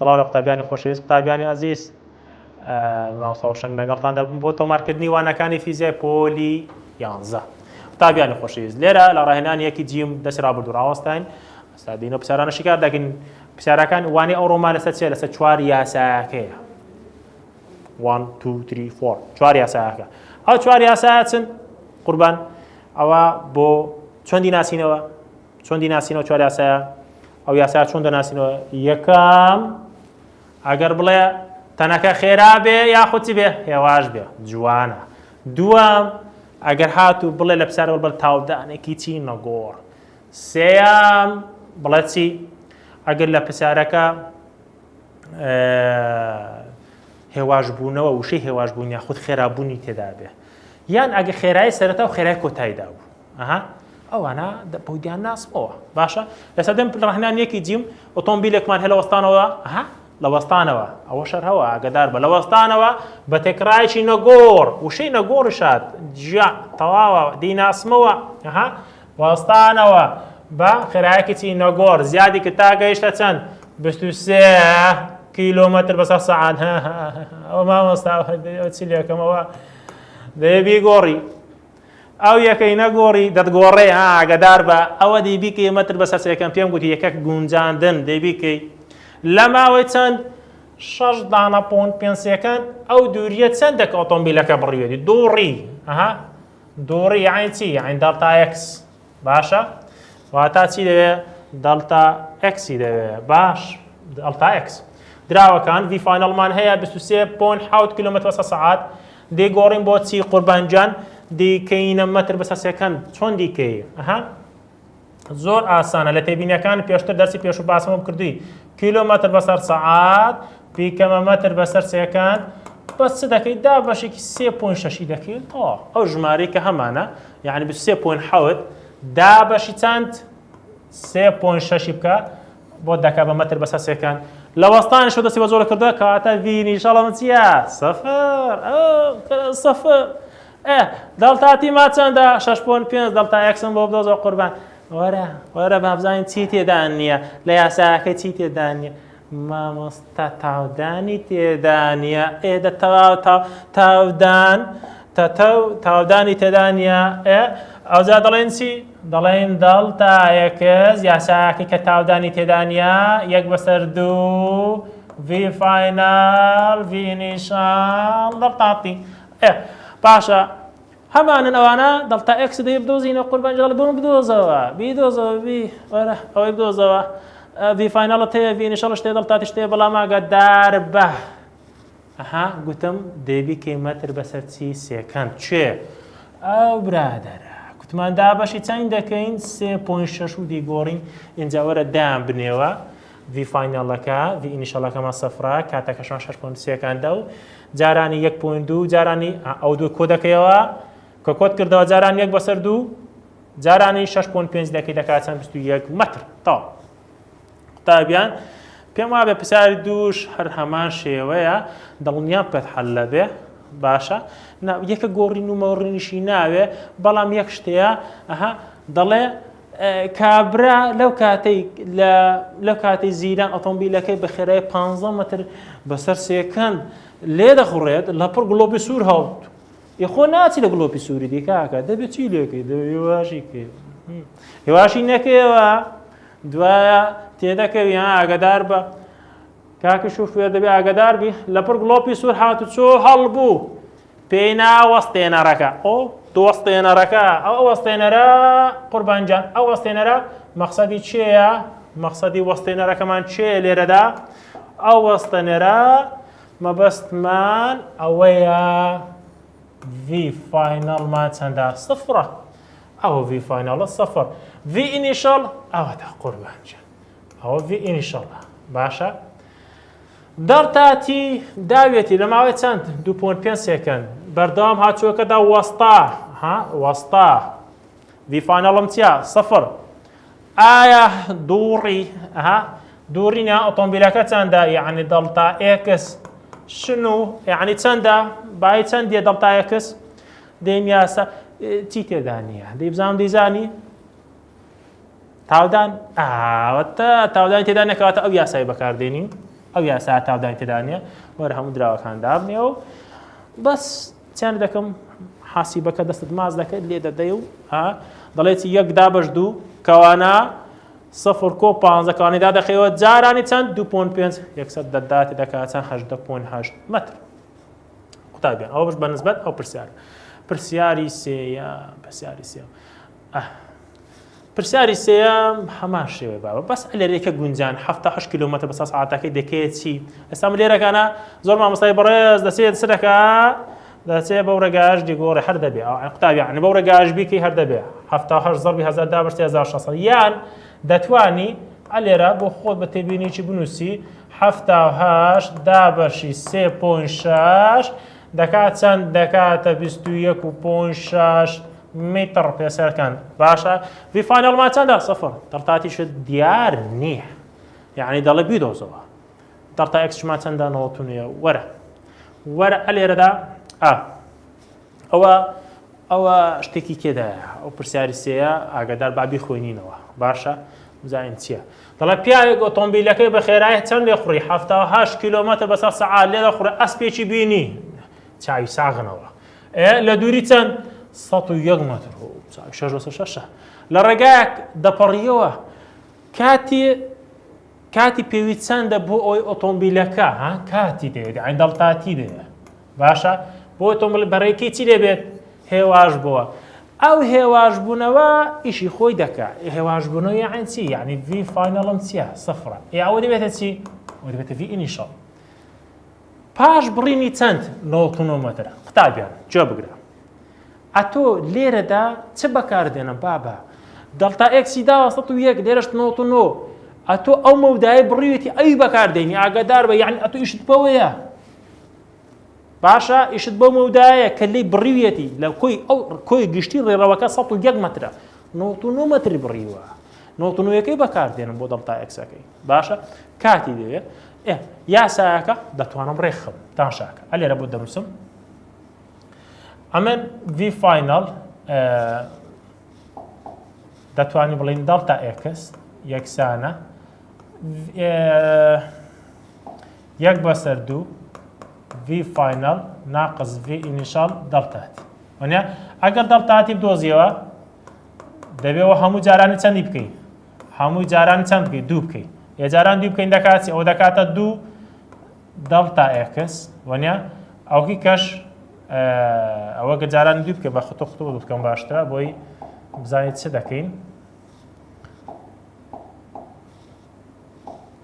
سڵاو لە قوتابیانی خۆشەویست قوتابیانی ئازیز مامۆستا هۆشەنگ لەگەڵتان دەبم بۆ تۆمارکردنی وانەکانی فیزیای پۆلی یانزە قوتابیانی خۆشەویست لێرە لە ڕاهێنانی یەکی جیم دەستی ڕابردوو ڕاوەستاین ئێستا دێینەوە پرسیارانە شیکار دەکەین پرسیارەکان وانەی ئەوڕۆمان لەسەر چیە لەسەر چوار یاسایەکەیە 1 2 3 4 چوار یاسایەکە ئەو چوار یاسایە چن قوربان ئەوە بۆ چۆن دیناسینەوە چۆن دیناسینەوە چوار یاسایە ئەو یاسا چۆن دەناسینەوە یەکەم ئەگەر بڵێ تەنەکە خێرا بێ یاخود چی بێ هێواش بێ جوانە دووەم ئەگەر هاتوو بڵێ لە پرسیارەوە بڵێ تاودانێکی چی نەگۆڕ سێیەم بڵێ چی ئەگەر لە پرسیارەکە هێواشبوونەوە وشەی هێواشبوون یاخود خێرابوونی تێدا بێ یان ئەگە خێرایی سەرەتا و خێرای کۆتاییدا بوو ئەها ئەوانە بۆ دیان ناسمەوە باشە لە سەردەم ڕەهنان یەکی جیم ئۆتۆمبیلێکمان هەیە لە وەستانەوە ئەها لە وەستانەوە ئەوە شەر هەوە ئاگدار بە لە وەستانەوە بە تێکڕایەکی نەگۆڕ وشەی نەگۆڕشات جیا تەواوە دیناسمەوە ئەها وەستانەوە بە خێرایەکی چی نەگۆڕ زیادی کرد تا گەیشتە چەند 23 کیلۆمەتر بەسەر سەعات ئەوە مامۆستا چی لەکەمەوە دەبێ بیگۆڕی ئەو یەکەی نەگۆڕی دەتگۆڕێ ها ئاگەدار بە ئەوە دەی بیکەی مەتر بەسەر سێکەم پێم گوتی یەکەک گونجاندن دەی بیکەی لە ماوەی چەند شەش دانە point پێنج second ئەو دووریە چەندە کە ئۆتۆمبیلەکە بڕیوێتی دووڕی ئەها دووڕی یعنی چی یعنی delta x باشە واتا چی دەوێ delta x ی دەوێ باش delta x دراوەکان V final مان هەیە 23.7 کیلومتر بەسەر سەعات دەیگۆڕین بۆ چی قوربان گیان دەیکەینە مەتر بەسەر second چۆن دیکەی ئەها زۆر ئاسانە لە تێبینەکان پێشتر دەرسی پێشوو باسمم کردووی کیلۆمەتر بەسەر سەعات بیکەمە مەتر بەسەر second بەس چ دەکەیت دا بەشێکی سێ point شەشی دەکەیت تەواو ئەو ژمارەی کە هەمانە یعنی سێ point حەوت دا بەشی چەند سێ point شەشی بکە بۆ دەکا بە مەتر بەسەر second لە وەستانیش دەستی بە جوڵە کردووە کەواتە V initial م چییە سفر سفر ئێ delta t ما چەندە 6.5 delta x م بۆ بدۆزەوە قوربان وەرە وەرە با بزانین چی تێدا نییە لە یاساکەی چی تێدا نییە مامۆستا تاودانی تێدا نییە ئێ دە تەواو تاودان تەتەو تاودانی تێدا نییە ئێ ئەوجا دەڵێن چی دەڵێن delta x یاساکەی کە تاودانی تێدا نییە یەک بەسەر دوو V final V initial delta t ئێ باشە هەمانن ئەوانە delta x دەی بدۆزینە قوربان جاڵ بۆم بدۆزەوە بیدۆزەوە بی وەرە ئەوەی بدۆزەوە V final ت هەیە V initial شتێ delta t شتێ بەڵام ئاگادار بە ئەها گوتم دەبی کەی مەتر بەسەر چی second چێ ئەو برادەرە کوتمان دابەشی چەند دەکەین سێ point شەش و دیگۆڕین ئینجا وەرە دایان بنێوە V final ەکە V initial ەکەمان سفرە کاتەکەشمان شەش point second ە و جارانی یەک point دوو جارانی ئەو دوو کۆ دەکەیەوە کە کۆت کردەوە جاران یەک بەسەر دوو جارانی شەش point پێنج دەکەی دەکات چەند 21 مەتر تەواو قوتابیان پێم وابێ پرسیاری دووش هەر هەمان شێوەیە دڵنیام پێت حەل لەبێ باشە یەکە گۆڕین و مەڕینیشی ناوێ بەڵام یەک شتەیە ئەها دەڵێ کابرا لەو کاتەی لەو کاتەی زیران ئۆتۆمبیلەکەی بە خێرای 15 مەتر بەسەر second لێ دەخوڕێت لەپڕ گڵۆپی سوور هەڵت یخۆ ناچی لە گڵۆپی سووری دی کاکە دەبێت چی لێکەی دەبێت هێواشی کەی هێواشی نەکەیەوە دوایە تێدەکەوی ها ئاگدار بە کاکە شوفێر دەبێ ئاگدار بی لەپڕ گڵۆپی سوور هاتوچۆ هەڵبوو پێی نا وەستێنەرەکە ئۆ وەستێنەرەکە ئەو وەستێنەرە قوربان جان ئەو وەستێنەرە مەقسەدی چێیە مەقسەدی وەستێنەرەکەمان چێ لێرەدا ئەو وەستێنەرە مەبەستمان ئەوەیە V final مان چەندە سفرە ئەوە V final ە سفر V initial ئەوەتا قوربان جان ئەوە V initial ە باشە delta t داویەتی لە ماوەی چەند 2.5 second بەردەوام هاچوەکەدا وەستا ها وەستا V final م چیە سفر ئایا دووڕی ها دووڕینە ئۆتۆمبیلەکە چەندە یعنی delta x شنو یعنی چەندە بای چەندیە delta x دێم یاسا چی تێدا نییە دەی بزانم دەیزانی تاودان ئاوەتە تاودانی تێدا نەکەواتە ئەو یاسای بەکاردێنین. ئەو یاسا تاودانی تێدا نییە وەرە هەموو دراوەکان دابنێ و بەس چیان دەکەم حاسیبەکە دەستت ماز دەکەیت لێ دەدەی و ها دەڵێت یەک دابەش دوو کەوانە سفر کۆ پانزە کەوانەی دادەخەیەوە جارانی چەند دوو point پێنج یەکسەر دەدات دەکات چەند هەژدە point هەشت مەتر قوتابیان ئەوە بەش بە نسبەت ئەو پرسیار پرسیاری سێیە پرسیاری سێ ئەه پرسیاری سێیەم هەمان شێوەی بابە بەس لێرەکە گونجان 78 کیلومتر بەسەر ساعتەکەی دەکەیت چی ئێستا من لێرەکانە زۆر مامۆستای بەڕێز دەچێت چ دەکا دەچێ بەو ڕێگاش دیگۆڕێ هەر دەبێ ئەو قوتابیان بەو ڕێگاش بیکەی هەر دەبێ 78 زەربی هەزار دابەش 1600 یان دەتوانی ئەلێرە بۆ خۆت بە تێبینیی بنووسی 78 دابەشی 3.6 دەکات چەند دەکاتە 21 و point 6 میتڕ پێسەرکەن باشە V final مان چەندە سفر delta t یشت دیار نییە یعنی دەڵێ بیدۆزەوە delta x شمان چەندە 99 وەرە وەرە ئەلێرەدا ئا ئەوە ئەوە شتێکی تێدایە ئەو پرسیاری سێیە ئاگادار بابی خوێنینەوە باشە بزانین چییە دەڵێ پیاوێک ئۆتۆمبیلەکەی بە خێرای چەند لێ خوڕی 78 کیلۆمەتر بەسەر سەعات لێ دەخوڕێ ئەسپێکی بینی چاوی ساغنەوە لە دووری چەند؟ 101 مەتر چاوی شەش لەسەر شەشە لە ڕێگایەک دەپەڕیەوە کاتی کاتی پێویست چەندە بۆ ئەوەی ئۆتۆمبیلەکە ها کاتی دەوێت عین delta t دەوێت باشە بۆ ئۆتۆمبیل بەڕێکی چی لێبێت هێواش بووە ئەو هێواش بوونەوە ئیشی خۆی دەکا هێواش بوونەوە یاعین چی یعنی V final م چییە سفرە ئێ ئەوە دەبێتە چی ئەوە دەبێتە V initial پاش بڕینی چەند 99 مەتر قوتابیان گوێ بگرە ئەتۆ لێرەدا چ بەکاردێنم بابە delta x ی داوە 101 لێرەش 99 ئەتۆ ئەو مەودای بڕیوێتی ئەوی بەکاردێنی ئاگادار بە یعنی ئەتۆ ئیشت بەوەیە باشە ئیشت بەو مەودایە کە لی بڕیویەتی لە کۆی ئەو کۆی گشتی ڕێڕەوەکە 101 مەترە 99 مەتری بڕیوە 99ەکەی بەکاردێنم بۆ delta x ەکەی باشە کاتی دەوێت ئێ یاسایەکە دەتوانم ڕێکخم تاشاکە ئەلێرە بۆ دەنووسم ئەمن V final دەتوانین بڵین delta x یەکسانە یەک بەسەر دوو V final ناقس V initial delta t وەنیە ئەگەر delta t بدۆزیەوە دەبێەوە هەموو جارانی چەندی بکەین هەموو جاران چەند بکەیت دوو بکەیت ئێ جاران دوو بکەین دەکات چی ئەوە دەکاتە دوو delta x وەنیە ئەوکی کەش ئەوە گە جاران دوو بکە بە خۆتۆ خۆتۆ بکەم باشترە بۆی بزانیت چ دەکەین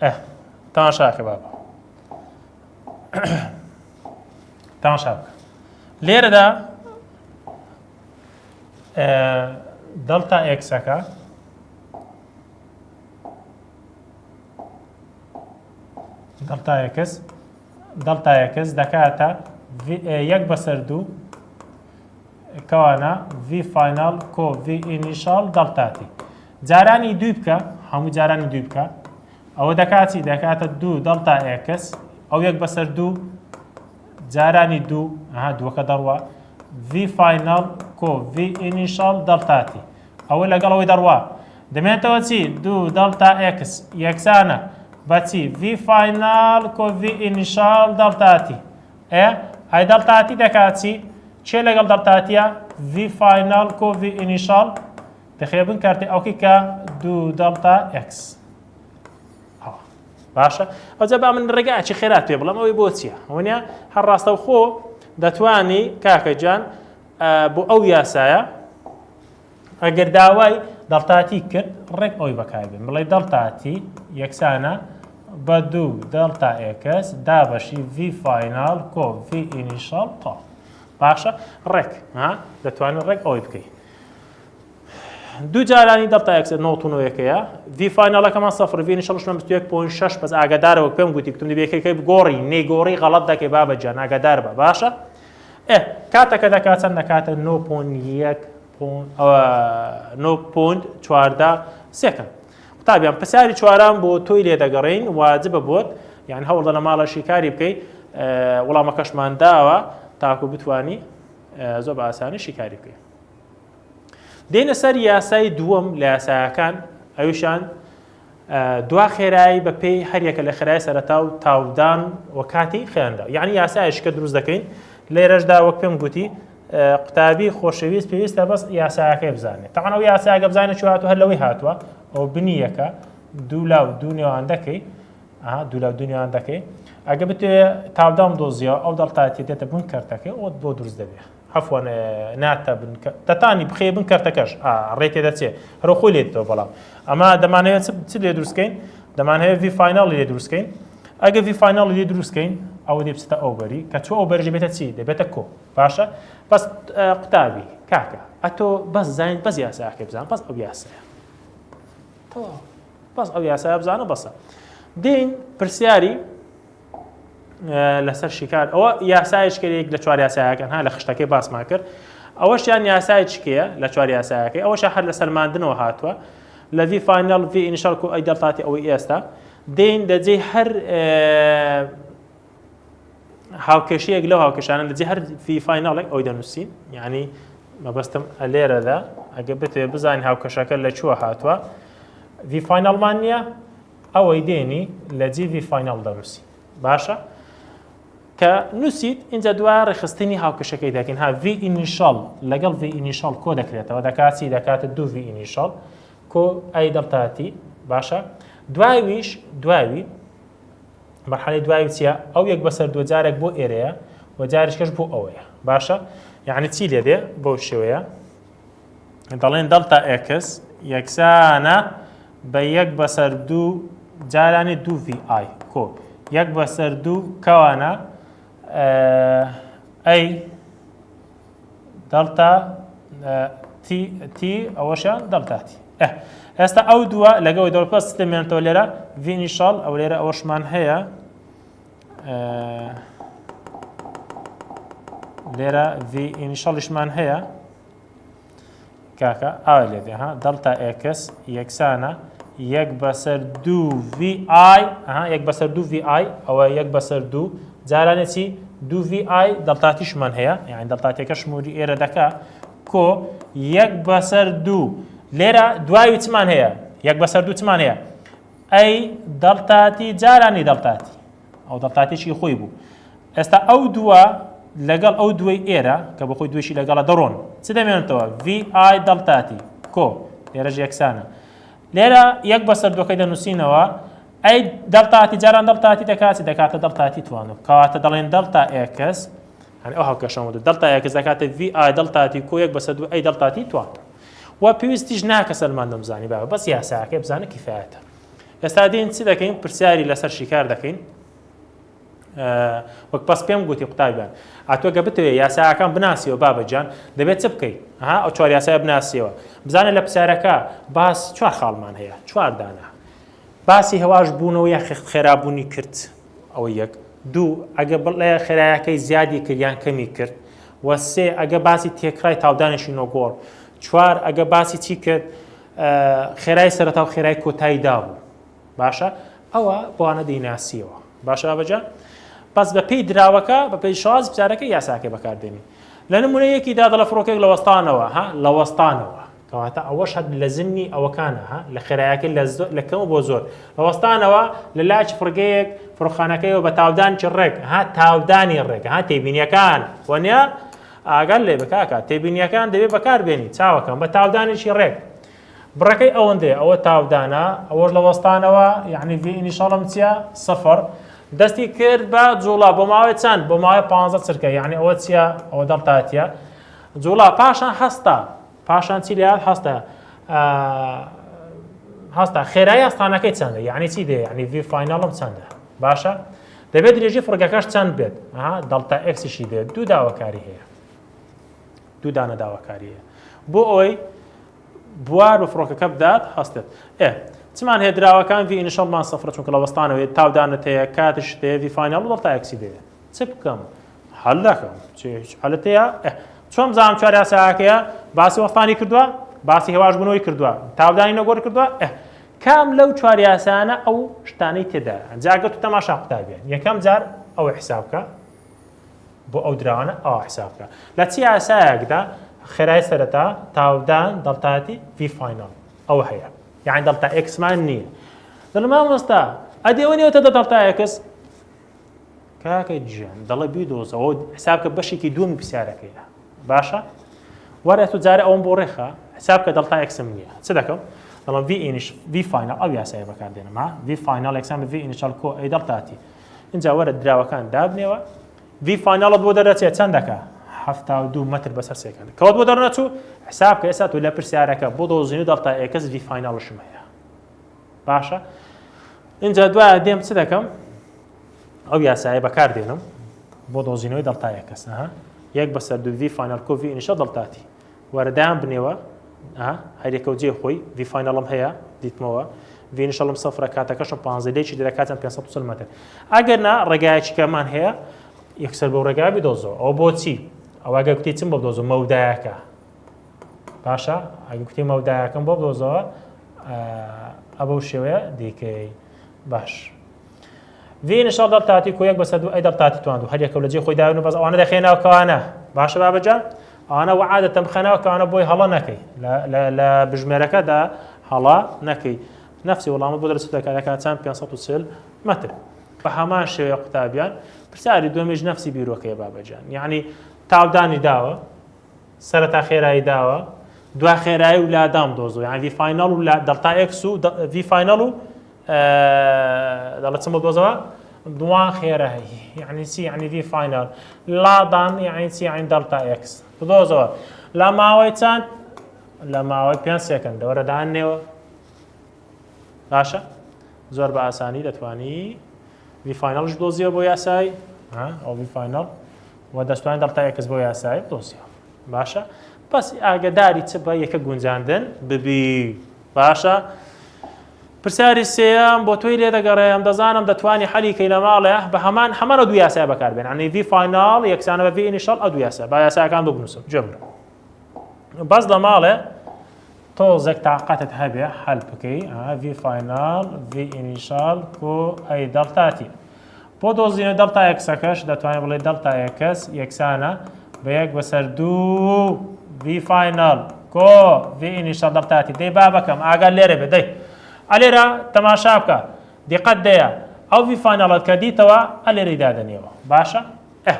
ئە تاشاکە بابا تاشا بکە لێرەدا delta x ەکە delta x delta x دەکاتە یەک بەسەر دوو کەوانە V final کۆ V initial delta t جارانی دووی بکە هەموو جارانی دووی بکە ئەوە دەکاتی دەکاتە دوو delta x ئەو یەک بەسەر دوو جارانی دوو ئەها دووەکە دەڕوا V final کۆ V initial delta t ئەوە لەگەڵ ئەوەی دەڕوا دەمێنێتەوە چی دوو delta x یەکسانە بە چی V final کۆ V initial delta t ئێ ئای delta t دەکات چی چێ لەگەڵ delta t ە V final کۆ V initial دەخێ بن کارتی ئەوکی کە دوو delta x باشە ئەوجا با من ڕێگاچی خێرات پێ بڵم ئەوەی بۆ چییە ئەوە نیە هەر ڕاستەوخۆ دەتوانی کاکە گیان بۆ ئەو یاسایە ئەگەر داوای delta t کرد ڕێک ئەوی بەکاربێن بڵێ delta t یەکسانە بە دوو delta x دابەشی V final کۆ V initial تا باشە ڕێک دەتوانین ڕێک ئەوەی بکەیت دوو جارانی delta x نۆت و نۆیەکەیە V final ەکەمان سەفر V initial شمان 21.6 بەس ئاگادارەوە پێم گوتی گوتم دەبێ یەکەکەی بگۆڕی نەیگۆڕی غەڵەت دەکەی بابە گیان ئاگادار بە باشە ئێ کاتەکە دەکات چەند دەکاتە 9.1 9.14 second قوتابیان پرسیاری چواران بۆ تۆی لێ دەگەڕین واجبە بۆت یان هەوڵدە لە ماڵە شیکاری بکەی وەڵامەکەشمان داوە تاکو بتانی زۆر بە ئاسانی شیکاری بکەی دێنە سەر یاسای دووەم لە یاسایەکان ئەویشان. دوا خێرایی بە پێی هەریەکە لە خێرای سەرەتا و تاودان و کاتی خێندا یعنی یاسایش کە دروست دەکەین لێرەشدا وەک پێم گوتی قوتابی خۆشەویست پێویستە بەس یاساکەی بزانێت تاوان ئەو یاساگە بزانێت چی هاتووە هەر لەوەی هاتووە ئەو بنی یەکە دوو لا و دوو نێوان دەکەی دوو لا و دوو نێوان دەکەی ئەگە بتێ تاودام دۆزیەوە ئەو دەڵتاتی دێتە بن کەرتەکەی ئەوت بۆ دروست دەبێت عەفوەن ناتە بن دەتانی بخێ بن کەرتەکەش ڕێ تێ دەچێ هەرۆ خۆی لێتەوە بەڵام ئەمە دەمانەوێت چ لێ دروستکەین دەمانەوێت V final لێ دروستکەین ئەگە V final لێ دروستکەین ئەوە دێ بچێتە ئەو بەری کە چۆ ئەو بەرژ بێتە چی دەبێتە کۆ باشە بەس قوتابی کاکە ئەتۆ بەس زانین بەس یاساکە بزان بەس ئەو یاسایە تەواو بەس ئەو یاسایە بزانە بەسە دین پرسیاری لەسەر شیکار ئەوە یاسایش کەێک لە چوار یاسایەکان ها لە خشتەکەی باسمان کرد ئەوەشیان یاسای چکەیە لە چوار یاسایەکەی ئەوەش هەر لە سەلماندنەوە هاتووە لە V final V initial کۆ A delta t ئەوەی ئێستا دێین دەجێ هەر هاوکێشەیەک لەو هاوکێشانە لەجێ هەر V final ێک ئەوی دەنووسین یعنی مەبەستم لێرەدا ئەگە بتێ بزانین هاوکەشەکە لە چوە هاتووە V final مان نییە ئەوەی دێنی لە جێ V final دەنووسی باشە کە نووسیت اینجا دوای ڕێکخستنی هاوکێشەکەی دەکەین ها V initial لەگەڵ V initial کۆ دەکرێتەوە دەکات چی دەکاتە دوو V initial کۆ A delta t باشە دواویش دواوی مەرحەلەی دواوی چییە ئەو یەک بەسەر دووە جارێک بۆ ئێرەیە و جارێکش بۆ ئەوەیە باشە یعنی چی لێ دێ بەو شێوەیە دەڵێن delta x یەکسانە بە یەک بەسەر دوو جارانی دوو V i کۆ یەک بەسەر دوو کەوانە A delta t t ئەوەشیان delta t ئێستا ئەو دووە لەگەڵی دەڵپە ستمێنتەوە لێرە V initial ئەو لێرە ئەوەشمان هەیە لێرە V initial یشمان هەیە کاکە ئاوا لێ دێ ها delta x یەکسانە یەک بەسەر دوو V i ها یەک بەسەر دوو V i ئەوە یەک بەسەر دوو جارانێ چی دوو V i delta t یشمان هەیە یعنی delta t ەکە شموری ئێرە دەکا کۆ یەک بەسەر دوو لێرە دواوی چمان هەیە یەک بەسەر دوو چمان هەیە A delta t جارانی delta t ئەو delta t ێکی خۆی بوو ئێستا ئەو دووە لەگەڵ ئەو دووەی ئێرە کە بەخۆی دوێشی لەگەڵە دەڕۆن چ دەمێنێتەوە VI delta t کۆ لێرەش یەکسانە لێرە یەک بەسەر دووەکەی دەنووسینەوە A delta t جاران delta t دەکات دەکاتە delta t توانۆ کەواتە دەڵێن delta x هەر ئەو هاوکێشەمە دوو delta x دەکاتە VI delta t کۆ یەک بەسەر دوو A delta t توان و پێویستیش ناکە سەلماندم بزانی بابە بەس یاساکەی بزانە کیفایەتە ئێستا دێین چ دەکەین پرسیاری لەسەر شیکار دەکەین وەک پس پێم گوتی قوتابیان ئەتۆ گە بتەوێ یاساکان بناسیەوە بابە گیان دەبێت چ بکەیت ها ئەو چوار یاسای بناسیەوە بزانە لە پرسیارەکە باس چوار خاڵمان هەیە چوار دانە باسی هەواش بوونەوە یا خێرابوونی کرد ئەوە یەک دوو ئەگە بڵێ خێرایەکەی زیادی کرد یان کەمی کرد وە سێ ئەگە باسی تێکڕای تاودانێکی نۆگۆڕ چوار ئەگە باسی چی کرد خێرای سەرەتا و خێرای کۆتایی دابوو باشە ئەوە بۆوانە دەیناسیەوە باشە بابەجان بەس بە پێی دراوەکە بە پێی شواز پرسیارەکە یاساکەی بەکاردێنی لە نمونە یەکی دا دەڵە فڕۆکێک لە وەستانەوە ها لە وەستانەوە کەواتە ئەوەش هەر لە زمنی ئەوەکانە ها لە خێرایەکەی لە کەم بۆ زۆر لە وەستانەوە لە لاچ فڕگەیەک فڕۆخانەکەیەوە بە تاودانکی ڕێک ها تاودانی ڕێک ها تێبینیەکان وەنیە ئاگات لێ بێ کاکە تێبینیەکان دەبێ بەکار بێنی چاوەکەم بە تاودانێکی ڕێک بڕەکەی ئەوەندەیە ئەوە تاودانە ئەوەش لە وەستانەوە یعنی V initial م چییە سفر دەستی کرد بە جوڵە بۆ ماوەی چەند بۆ ماوەی 15 چرکە یعنی ئەوە چییە ئەوە delta t ە جوڵە پاشان هەستا پاشان چی لات هەستە هەستا خێرای هەستانەکەی چەندە یعنی چی دێ یعنی V final م چەندە باشە دەبێت درێژی فڕگەکەش چەند بێت ها delta x یشی دێت دوو داواکاری هەیە دوو دانە داواکاری هەیە بۆ ئەوەی بوار بە فڕۆکەکە بدات هەستێت ئێ چمان هەیە دراوەکان V initial مان سفرە چونکە لە وەستانەوەی تاودانت هەیە کاتش هەیە V final و delta x ی دەوێت چ بکەم حل دەکەم حلت هەیە چۆن بزانم چوار یاساکەیە باسی وەستانی کردووە باسی هێواش بوونەوەی کردووە تاودانی نەگۆڕ کردووە کام لەو چوار یاسایانە ئەو شتانەی تێدایە جا گەر تو تەماشا قوتابیان یەکەم جار ئەوە حساب بکە بۆ ئەو دراوانە ئەوە حساب بکە لە چی یاسایەکدا خێرای سەرەتا تاودان delta t V final ئەوە هەیە یعنی delta x مان نییە. دەڵێ مامۆستا ئەدی ئەوە نیوەتە دە delta x؟ کاکە گیان دەڵێ بیدۆزەوە حساب کە بەشێکی دووەمی پرسیارەکەیە باشە وەرە تۆ جارێ ئەوم بۆ ڕێخە حساب کە delta x م نییە چ دەکەم دەڵم V inish V final ئەو یاسایە بەکاردێنم ها V final یەکسان بە V initial کۆ A delta t. اینجا وەرە دراوەکان دابنێوە V final ت بۆ دەرەچێت چەند دەکا 72 مەتر بەسەر second کەوت بۆ دەرنەچوو حساب کە ئێستا تۆ لە پرسیارەکە بۆ دۆزینی delta x V final شم هەیە باشە اینجا دوایە دێم چ دەکەم ئەو یاسایە بەکار دێنم بۆ دۆزینەوەی delta x ها یەک بەسەر دوو V final کۆ V initial delta t وەرەدایان بنێوە هەریەکە و جێ خۆی V final م هەیە دیتمەوە V initial م سفرە کاتەکەشم 15 لێکی دەکاتم 540 مەتر ئەگەر نا ڕێگایەکی کەمان هەیە یەکسەر بۆ ڕێگا بدۆزەوە ئەو بۆچی ئەوە گە کوتی چم بۆ بدۆزە مەودایەکە باشە ئەگە کوتی مەودایەکەم بۆ بدۆزەوە ئەبەو شێوەیە دیکەی باش V initial delta t کۆ یەک بەسەر دوو A delta t تواند و هەر یەکەو لە جێی خۆی داون و بەس ئەوانە دەخەیە ناو کەوانە باشە بابەجان ئەوانە وعادەتەن بخە ناو کەوانە بۆی هەڵە نەکەی لە بژمێرەکەدا هەڵە نەکەی نەفسی وەڵامە بۆ دەرچێت دەکات دەکات چەند 540 مەتر بە هەمان شێوەیە قوتابیان پرسیاری دووەمیش نەفسی بیرۆکەیە بابەجان یعنی تاودانی داوە سەرەتا خێرایی داوە دوا خێرایی و لادام دۆزەوە یعنی V final و delta x و V final و دەڵێ چم بدۆزەوە دوا خێرایی یعنی چی یعنی V final لادان یعنی چی یعنی delta x بدۆزەوە لە ماوەی چەند لە ماوەی پێ second دەوەرە دانێوە باشە زۆر بە ئاسانی دەتوانی V final ش دۆزیەوە بۆ یاسای ئەو V final و دەستوان delta x بۆ یاسای دۆزیەوە باشە بەس ئاگداری چ بە یەکە گونجاندن ببی باشە پرسیاری سێیەم بۆ تۆی لێ دەگەڕێم دەزانم دەتوانی حەلی کەی لە ماڵێ بە هەمان هەمان ئەو دوو یاسای بەکاربێن عنی V final یەکسانە بە V initial ئەو دوو یاسا با یاساکان ببنووسم گوێ بگرە بەس لە ماڵێ تۆزێک تاقەتت هەبێ حەل بکەی V final V initial کۆ A delta t بۆ دۆزینە delta x ەکەش دەتوانین بڵێ delta x یەکسانە بە یەک بەسەر دوو V final کۆ V initial delta t دەی بابەکەم ئاگا لێرە بێ دەی ئەلێرە تەماشا بکە دیقەت دەیە ئەو V final ەت کە دیتەوە ئەلێرەی دادەنێەوە باشە ئە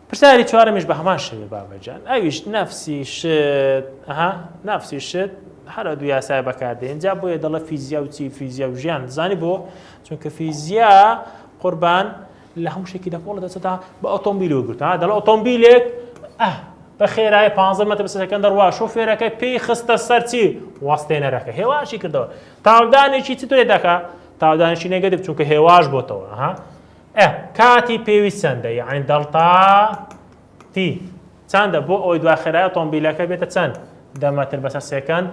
پرسیاری چوارەمیش بە هەمان شێوە بابەجان ئەویش نەفسی شت ئەها نەفسی شت هەرە دوو یاسای بەکاردێن جا بۆیە دەڵێ فیزیا و چی فیزیا و ژیان زانی بۆ چونکە فیزیا قوربان لە هەموو شتێکی دەکۆڵە دەچێتە بە ئۆتۆمبیل وەگرت دەڵێ ئۆتۆمبیلێک ئە بە خێرای 15 مەتر بە second دەڕوا شۆفێرەکە پێی خستە سەر چی وەستێنەرەکە هێواشی کردەوە تاودانێکی چ تۆێ دەکا تاودانێکی negative چونکە هێواش بۆتەوە ها ئە کاتی پێویست چەندە یعنی delta t چەندە بۆ ئەوەی دوا خێرای ئۆتۆمبیلەکە بێتە چەند دە مەتر بەسەر second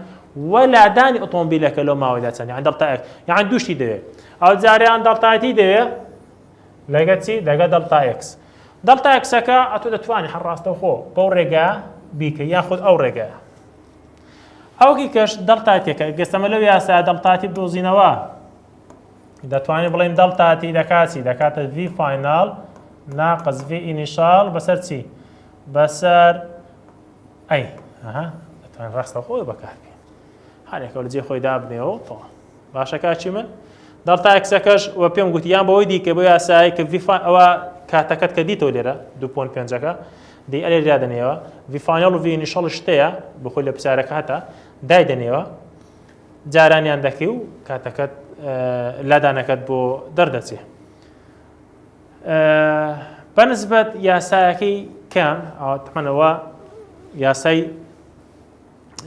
و لادانی ئۆتۆمبیلەکە لەو ماوەیدا چەند یعنی delta x یعنی دوو شتی دەوێت ئەو جاریان delta t دەوێت لەگە چی لەگە delta x delta x ەکە ئەتۆ دەتوانانی هەر ڕاستەوخۆ بەو ڕێگا بیکە یاخود ئەو ڕێگا ئەوکی کەش delta t ەکە گەستەمە لەو یاسا delta t بدۆزینەوە دەتوانین بڵێین delta t دەکات چی؟ دەکاتە V final ناقس V initial بەسەر چی؟ بەسەر A دەتوانین ڕاستە خۆی بەکاربێن هەرێکە لە جێ خۆی دابنێەوە تەواو باشە کاچی من delta x ەکەش وە پێم گوتی یان بەوەی دیکە بۆ یاسایی کە V ئەوە کاتەکەت کە دیتەوە لێرە دو point پێنجەکە دی ئەلێ دادەنێەوە V final و V initial شتەیە بخۆی لە پرسیارەکە هەتا دایدەنێەوە جارانیان دەکەی و کاتەکەت لادانەکەت بۆ دەردەچێ بەنسبەت یاسایەکەی کەم تەمەنەوە یاسای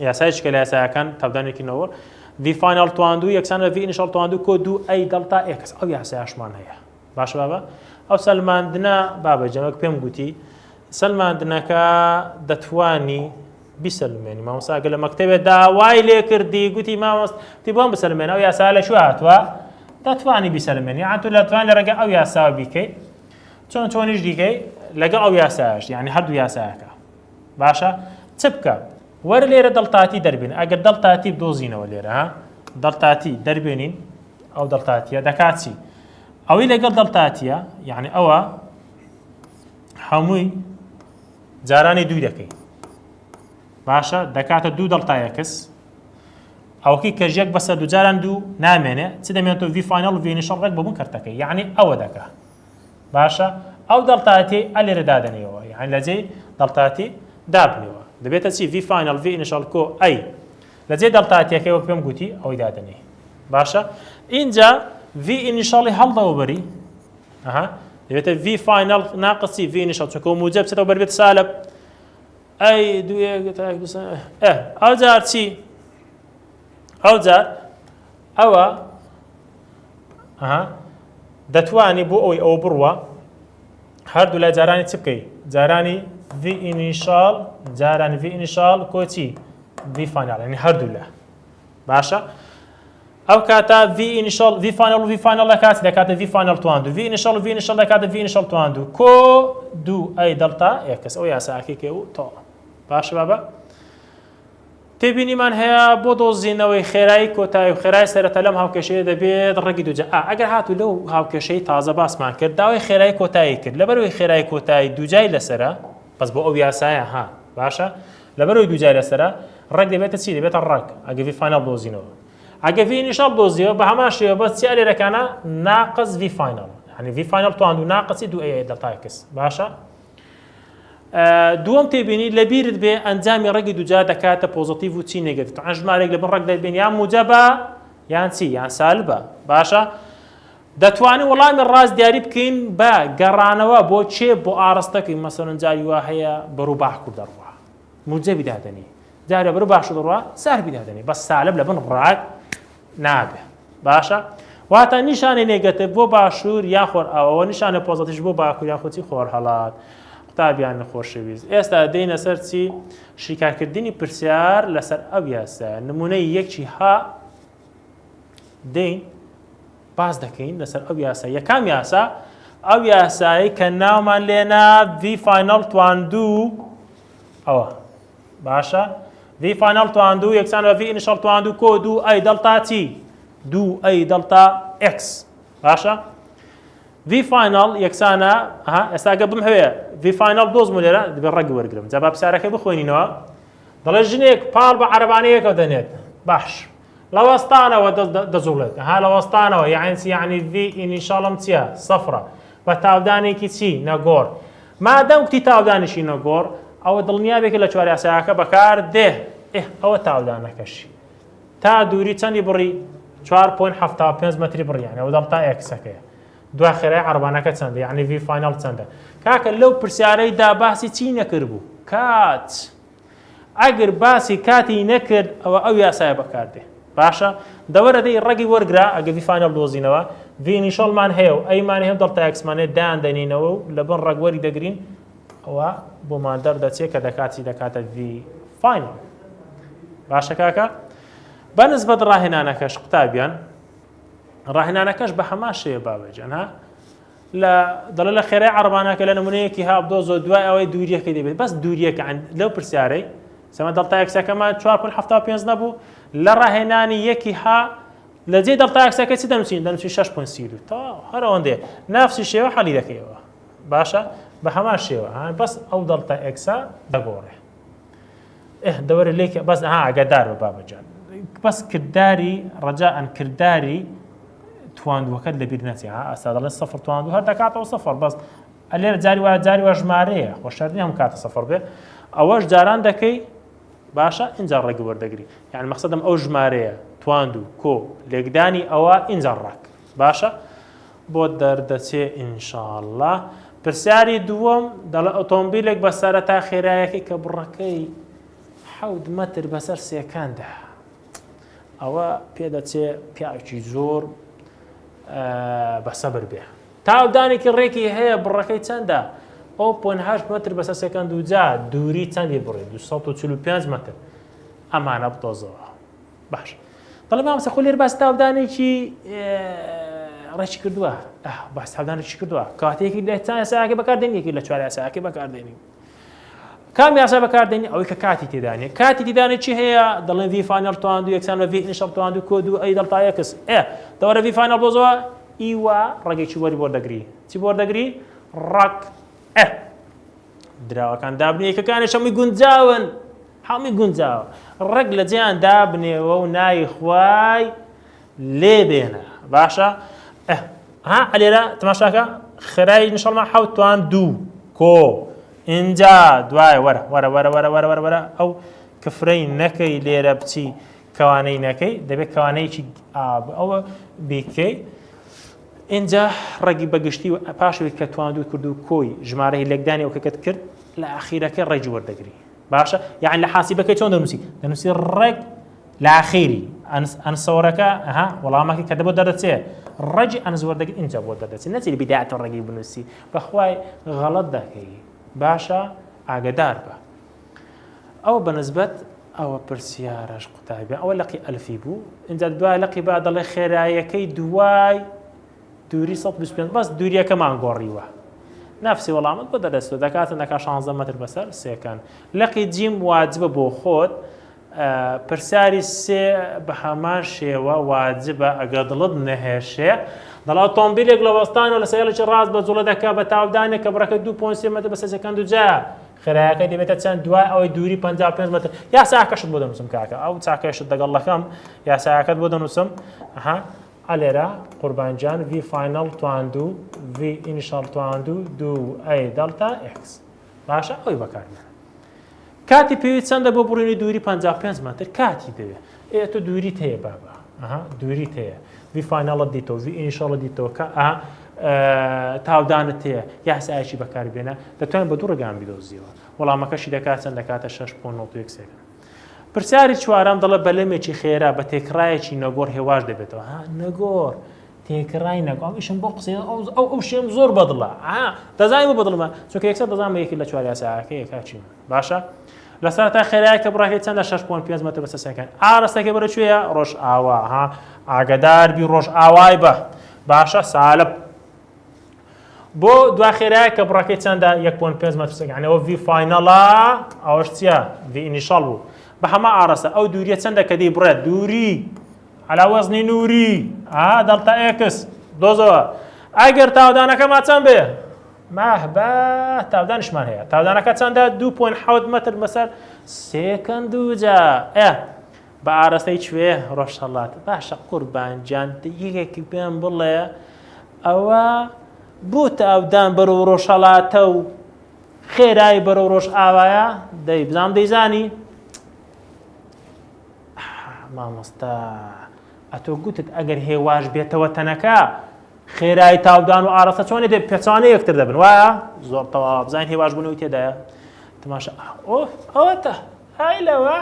یاسای شکە لە یاسایەکان تاودانێکی نەوە V final تواندو یەکسان لە V initial تواندو کۆ دوو A delta x ئەو یاسایشمان هەیە باشە بابە ئەو سەلماندنە بابە جەمەک پێم گوتی سەلماندنەکە دەتوانی بیسەلمێنی مامۆستا گە لە مەکتەبێ داوای لێ کردی گوتی مامۆست تی بۆم بسەلمێن ئەو یاسا لە کوێ هاتووە دەتوانی بیسەلمێنی یان تۆ لەتوان لە ڕێگە ئەو یاساوە بیکەی چۆن چۆنیش دیکەی لەگەڵ ئەو یاسایش یعنی هەردوو یاسایەکە باشە چ بکە وەرە لێرە delta t دەربێن ئەگەر delta t بدۆزینەوە لێرە ها delta t دەربێنین ئەو delta t ە دەکات چی ئەوەی لەگەڵ delta t ە یعنی ئەوە هەمووی جارانی دووی دەکەی باشە دەکاتە دوو delta x. ئەوەکەی کەژ یەک بەسەر دووجاران دوو نامێنێ چ دەمێنێتەوە V final و V initial ڕێک بەبوون کەرتەکەی یعنی ئەوە دەکا باشە ئەو delta t ە لێرە دادەنێەوە یعنی لە جێی delta t دابنێەوە دەبێتە چی V final V initial کۆ A لە جێی delta t ەکەی وەک پێم گوتی ئەوەی دادەنێ باشە ئینجا V initial ی هەڵدەوە بەری ئەها دەبێتە V final ناقسی V initial چونکە موجب بچێتەوە بەربێت سالب ئەی دوو یەک تا یەک دوو سێ ئە ئەو جار چی ئەو جار ئەوە ئەها دەتوانی بۆ ئەوی ئەوە بڕوە هەردوو لای جارانی چ بکەی جارانی V initial جارانی V initial کۆچی V final یعنی هەردوو لە باشە ئەو کاتە V initial V final و V final دەکات دەکاتە V final تواندو V initial و V initial دەکاتە V initial تواندو کۆ دوو A delta X ئەو یاساکەی کێ و تەواو باشە بابە تێبینیمان هەیە بۆ دۆزینەوەی خێرایی کۆتایی و خێرای سەرەتا لەم هاوکێشەیە دەبێت ڕەگی دووجا ئەگەر هاتوو لەو هاوکێشەی تازە باسمان کرد داوای خێرای کۆتایی کرد لەبەرەوەی خێرای کۆتایی دووجای لەسرە بەس بۆ ئەو یاسایە ها باشە لەبەرەوەی دووجای لەسرە ڕەگ دەبێتە چی دەبێتە ڕەگ ئەگە V final دۆزینەوە ئەگە V initial دۆزیەوە بە هەمان شێوە بەس چی ئەلێرەکانە ناقس V final یعنی V final تواند و ناقسی دوو A delta X باشە دووەم تێبینی لەبیرت بێ ئەنجامی ڕەگی دووجار دەکاتە positive و چی negative تەعەن ژمارێک لە بن ڕەگ دەبێن یان موجەبە یان چی یان سالبە باشە دەتوانین وەڵامی ڕاست دیاری بکەین بە گەڕانەوە بۆ چێ بۆ ئاڕستەکەی مەسەلەن جاری وا هەیە بەرو باکوور دەڕوا موجەبی دادەنی جارە بەرو باشوور دەڕوا سالبی دادەنی بەس سالب لە بن ڕاک نابێ باشە واتە نیشانەی negative بۆ باشوور یان خۆرئاواوە نیشانە positive ش بۆ باکوور یان خۆچی خۆرهەڵات قوتابیان خۆشەویست ئێستا دێنە سەر چی شیکارکردنی پرسیار لەسەر ئەو یاسا نمونەی یەکی ها دێین باس دەکەین لەسەر ئەو یاسا یەکام یاسا ئەو یاسایی کە ناومان لێنا V final تواندوو ئەوە باشە V final تواندوو یەکسان بە V initial تواندوو کۆ دوو A delta چی دوو A delta X باشە V final یەکسانە ها ئێستا گە بمهەوێ V final دۆزم لێرە دەبێت ڕەگ وەرگرم جا با پرسیارەکە بخوێنینەوە دەڵێ ژنێک پاڵ بە عەرەبانەیەکەوە دەنێت باش لە وەستانەوە دەجوڵێت ها لە وەستانەوە یعنی چی یعنی V initial م چییە سەفرە بە تاودانێکی چی نەگۆڕ مادەم کوتی تاودانیشی نەگۆڕ ئەوە دڵنیا بێ کە لە چوار یاساکە بەکار دێ ئێ ئەوە تاودانەکەشی تا دووری چەندی بڕی 4.75 مەتری بڕی یعنی ئەوە delta X ەکەیە دوا خێرای عەرەبانەکە چەندە یعنی V final چەندە کاکە لەو پرسیارەی دا باسی چی نەکردبوو کات ئەگر باسی کاتی نەکرد ئەوە ئەو یاسایە بەکاردێ باشە دەوەرە دەی ڕەگی وەرگرە ئەگە V final دۆزینەوە V initial مان هەیە و A مان هەیە و delta X مان هەیە دایان دەنینەوە و لە بن ڕەگ وەری دەگرین ئەوە بۆمان دەردەچێت کە دەکات چی دەکاتە V final باشە کاکە بە نسبەت ڕاهێنانەکەش قوتابیان ڕاهێنانەکەش بە هەمان شێوە بابەجان ها لە دەڵێ لە خێرای عەڕبانەکە لە نمونەیەکی ها بدۆزۆ دوای ئەوەی دووریەکەی دەبێت بەس دووریەکە لەو پرسیارەی سەمە delta X ەکەمان 4.75 نەبوو لە ڕاهێنانی یەکی ها لە جێ delta X ەکە چی دەنووسین دەنووسین 6.32 تا هەر ئەوەندەیە نافسی شێوە حەلی دەکەیەوە باشە بە هەمان شێوە بەس ئەو delta X ە دەگۆڕێ ئه دەوەرە لێکە بەس ها ئاگادار بە بابەجان بەس کرداری ڕەجائەن کرداری تواندووەکەت لەبیر نەچێ ها ئاستا دەڵێن سەفر تواندوو هەر دەکاتەوە سەفر بەس ئەلێرە جاری وایە جاری وا ژمارەیە خۆ شەرت نییە هەموو کاتە سەفر بێ ئەوەش جاران دەکەی باشە ئینجا ڕێگە وەردەگری یعنی مەقسەدم ئەو ژمارەیە تواند و کۆ لێکدانی ئەوە ئینجا ڕاک باشە بۆ دەردەچێ ئینشاءاللە پرسیاری دووەم دەڵێ ئۆتۆمبیلێک بە سەرەتا خێرایەکەی کە بڕەکەی حەوت مەتر بەسەر سێکاندا ئەوە پێدەچێ پیاوێکی زۆر بەسەبر بێ تاودانێکی ڕێکی هەیە بڕەکەی چەندە؟ 0.8 متر بەسەر سێکەند و جا دووری چەندی بڕی 245 متر ئەمانە بدۆزەوە باش دەڵێ مامۆستا خۆ لێر باس تاودانێکی ڕێکی کردووە باس تاودانێکی کردووە کاتێکی لە چند یاساکە بەکاردێنی یەکی لە چوار یاساکە بەکاردێنی کام یاسا بەکاردێنی ئەوەی کە کاتی تێدانێ کاتی تێدانێ چی هەیە دەڵێن V final تواندو یەکسان بە V initial تواندو کۆ دوو A delta X ئێ دەوەرە V final بۆزەوە ئیوە ڕەگێکی وەری بۆ دەگری چی بۆ دەگری ڕەگ ئێ دراوەکان دابنی یەکەکانی شەمی گونجاون. هەمووی گونجاوە ڕێک لە جێیان دابنێوە و ناوی خوای لێ بێنە باشە ها ئەلێرە تەماشاکە خێرای initial مان حەوت توان دوو کۆ ئینجا دوای وەرە وەرە وەرە وەرە وەرە وەرە وەرە ئەو کفرەی نەکەی لێرە بچی کەوانەی نەکەی دەبێت کەوانەیەکی ئاب ئەوە بیکەی ئینجا ڕێگی بەگشتی و پاشەوەی کە تواندوو کرد و کۆی ژمارەی لێکدانی ئەوکەکەت کرد لە ئاخیرەکەی ڕێگی وەردەگری باشە یعنی لە حاسیبەکەی چۆن دەنووسی دەنووسی ڕێک لە ئاخیری ئەنسەوەرەکە ها وەڵامەکە کە دەبۆ دەردەچێ ڕەجی ئەنز وەردەگری ئینجا بۆ دەردەچێت نەچی بدایەت ڕێگەی بنووسی بەخوای غەڵەت دەکەی باشە ئاگدار بە ئەوە بەنسبەت ئەوە پرسیارەش قوتابیان ئەوە لقی ئەلفی بوو اینجا دوای لقی با دەڵێ خێرایەکەی دوای دووری 125 بەس دووریەکەمان گۆڕیوە نفسی وەڵامت بۆ دەدەستەوە دەکاتە دەکا 16 مەتر بەسەر second لقی جیم واجبە بۆ خۆت پرسیاری سێ بە هەمان شێوە واجبە ئەگەر دڵت نەهێشێ دەڵا ئۆتۆمبیلێک لە وەستان و لە سەیڵێکی ڕاست بە جوڵە دەکا بە تاودانێک کە بڕەکە 2.3 مەتر بەسەر second و جا خێرایەکەی دەبێتە چەند دوای ئەوەی دووری 55 مەتر یاساکەشت بۆ دەنووسم کاکە ئەو چاکەشت دەگەڵ دەکەم یاساکەت بۆ دەنووسم ئەها ئەلێرە قوربانجان V final تواندو V initial تواندو دوو A delta X باشە ئەوی بەکاربێنە کاتی پێویست چەندە بۆ بڕینی دووری 55 مەتر کاتی دەوێت ئێ تۆ دووریت هەیە بابا ئەها دووریت هەیە V final ت دیتەوە V initial ت دیتەوە کە ئا تاودانت هەیە یاسایەکی بەکاربێنە دەتوانین بە دوو ڕێگان بیدۆزیەوە وەڵامەکەشی دەکات چەند دەکاتە 6.91 second پرسیاری چوارەم دەڵێ بەلەمێکی خێرا بە تێکڕایەکی نەگۆڕ هێواش دەبێتەوە ها نەگۆڕ تێکڕای نەگۆڕ ئەم ئیشم بۆ قسەی ئەو ئەو ئەو شێم زۆر بەدڵە ئا دەزانی بۆ بەدڵمە چونکە یەکسەر دەزانم یەکی لە چوار یاساکە یەکا چی باشە لە سەرەتا خێرایە کە بڕاکەی چەندە 6.5 مەتر بەسەر second ئاراستەکەی بەرە کوێیە ڕۆژ ئاوا ها ئاگدار بی ڕۆژ ئاوای بە باشە سالب بۆ دوا خێرایە کە بڕەکەی چەندە 1.5 مەتر second ئەوە V final ە ئەوەش چییە V initial بوو بە هەمان ئاراستە ئەو دووریە چەندە کە دی بڕێت دووری علا وەزنی نوری ئا delta X دۆزەوە ئەگەر تاودانەکەما چەند بێ ماهبە تاودانشمان هەیە تاودانەکە چەندە 2.7 مەتر بەسەر second دووجا ئە بە ئاراستەی کوێ ڕۆژهەڵات باشە قوربان گیان یەکێکی پێم بڵێ ئەوە بۆ تاودان بەرەو ڕۆژهەڵاتە و خێرایی بەرەو ڕۆژ ئاوایە دەی بزانام دەیزانی مامۆستا ئەتۆ گوتت ئەگەر هێواش بێتەوە تەنەکە خێرایی تاودان و ئاراستە چۆنی دێ پێچوانە یەکتر دەبن وایە زۆر تەواو بزانین هێواش بوونەوەی تێدایە تماشا ئۆ ئەوەتە ئای لەوە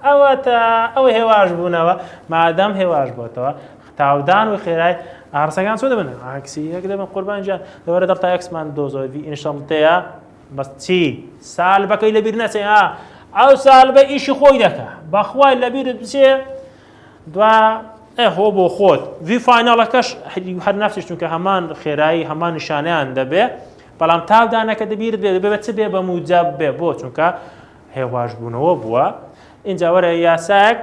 ئەوەتە ئەوە هێواش بوونەوە مادەم هێواش بۆتەوە تاودان و خێرای ئاڕسەکان چۆن دەبن عکسی یەک دەبن قوربان گیان لەوەرە delta X مان دۆزەوە V initial تەیە بەس چی سالبەکەی لەبیر نەچێ ها ئەو سالبە ئیشی خۆی دەکا بەخوای لەبیرت بچێ دوا هۆ بۆ خۆت V final ەکەش هەر نفسیش چونکە هەمان خێرایی هەمان نیشانیان دەبێ بەڵام تاودانەکە دەبیرت بێ دەبێ بە چ بێ بە موجب بێ بۆ چونکە هێواشبوونەوە بووە اینجا وەرە یاسایەک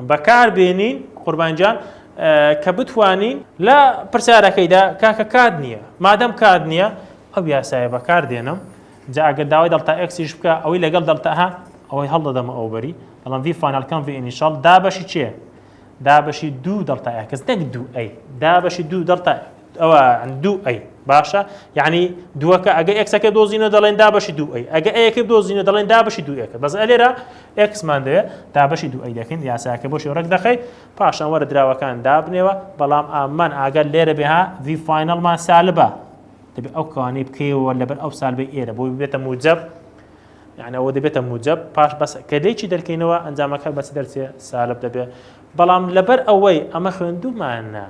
بەکار بێنین قوربانجان کە بتوانین لە پرسیارەکەیدا کاکە کات نییە مادەم کات نییە ئەو یاسایە بەکار دێنم جا ئەگەر داوای delta X یش بکە ئەوەی لەگەڵ دەڵتا ها ئەوەی هەڵدەدەمە ئەو بەری بەڵام V final کەم V initial دابەشی چێ دابەشی دوو delta X نەک دوو A دابەشی دوو دەڵتا ئەوە دوو A باشە یعنی دووەکە ئەگە X ەکە دۆزینە دەڵێن دابەشی دوو A ئەگە A یەکە دۆزینە دەڵێن دابەشی دوو ئەکە بەس ئەلێرە X مان دەوێت دابەشی دوو A دەکەین یاساکە بۆ شێوە ڕێک دەخەی پاشان وەرە دراوەکان دابنێوە بەڵام ئامان ئاگەر لێرە بێ ها V final مان سالبە دەبێت ئەو کەوانەی بکەیەوە لەبەر ئەو سالبەی ئێرە بۆی ببێتە موجب یعنی ئەوە دەبێتە موجب پاش بەس کە لێکی دەرکەینەوە ئەنجامەکە بەچ دەرچێ سالب دەبێت بەڵام لەبەر ئەوەی ئەمە خوێندومانە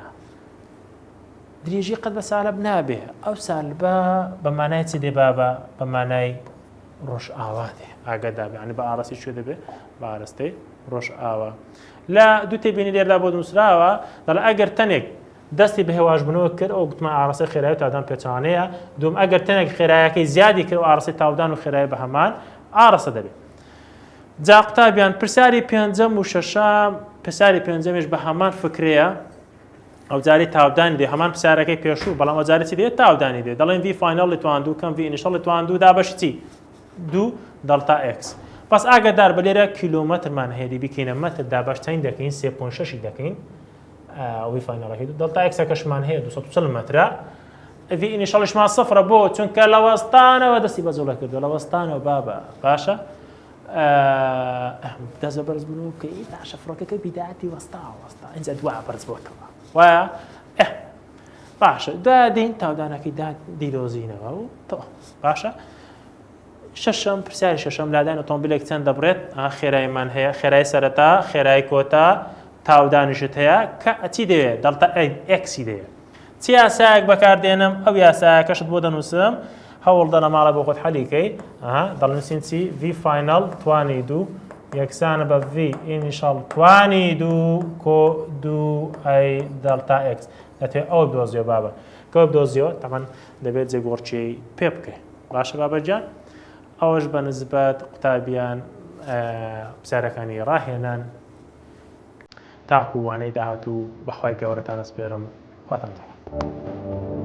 درێژی قەت بە سالب نابێ ئەو سالبە بە مانای چ دێ بابە بە مانای ڕۆژئاوا دێ ئاگەدا بێ بە ئاڕاستی کوێ دەبێ بە ئاراستەی ڕۆژئاوا لە دوو تێبینی لێردا بۆ نووسراوە دەڵێ ئەگەر تەنێک دەستی بە هێواشبوونەوە کرد ئەو گوتمان ئاڕاستەی خێرایی و تاودان پێچەوانەیە دوم ئەگەر تەنێک خێرایەکەی زیادی کرد و ئاڕاستەی تاودان و خێرایی بە هەمان ئاڕاستە دەبێت جا قوتابیان پرسیاری پێنجەم و شەشەم پرسیاری پێنجەمیش بە هەمان فکرەیە ئەو جاری تاودانی دێ هەمان پرسیارەکەی پێشوو بەڵام ئەو جاری چی دێت تاودانی دێ دەڵێن V final ی تواندوو کەم V initial ی تواندوو دابەشی چی دوو delta X. بەس ئاگادار بە لێرە کیلۆمەترمان هەیە دی بیکەینە مەتر دابەش چەند دەکەین 3.6 دەکەین V final ەکەی delta x ەکەشمان هەیە 240 مەترە V initial یشمان سفرە بۆ چونکە لە وەستانەوە دەستی بە جوڵە کردو لە وەستانەوە بابە باشە دەست بە بەرز بوون کە ئی باشە فڕۆکەکە بیداتی وەستا وەستا ئینجا دوا بەرز بۆتەوە وایە باشە دا دێین تاودانەکەی دا دیدۆزینەوە و تۆ باشە شەشەم پرسیاری شەشەم لادان ئۆتۆمبیلێک چەند دەبڕێت خێرایمان هەیە خێرای سەرەتا خێرای کۆتا تاودانیشت هەیە کە چی دەوێت delta x ی دەوێت چی یاسایەک بەکاردێنم ئەو یاسایەکەشت بۆ دەنووسم هەوڵدە لە ماڵە بۆ خۆت حەلیکەی دەڵنووسین چی V final توانی دوو یەکسانە بە V initial توانی دوو کۆ دوو a delta x دەتەوێت ئەوە بدۆزیەوە بابە کە بدۆزیەوە تەمان دەبێت جێگۆڕکێی پێ بکەی باشە بابە گیان ئەوەش بە نسبەت قوتابیان پرسیارەکانی ڕاهێنان تاکو وانەی داهاتوو بەخوای گەورەتان ئەسپێرم خواتان لەگەڵ.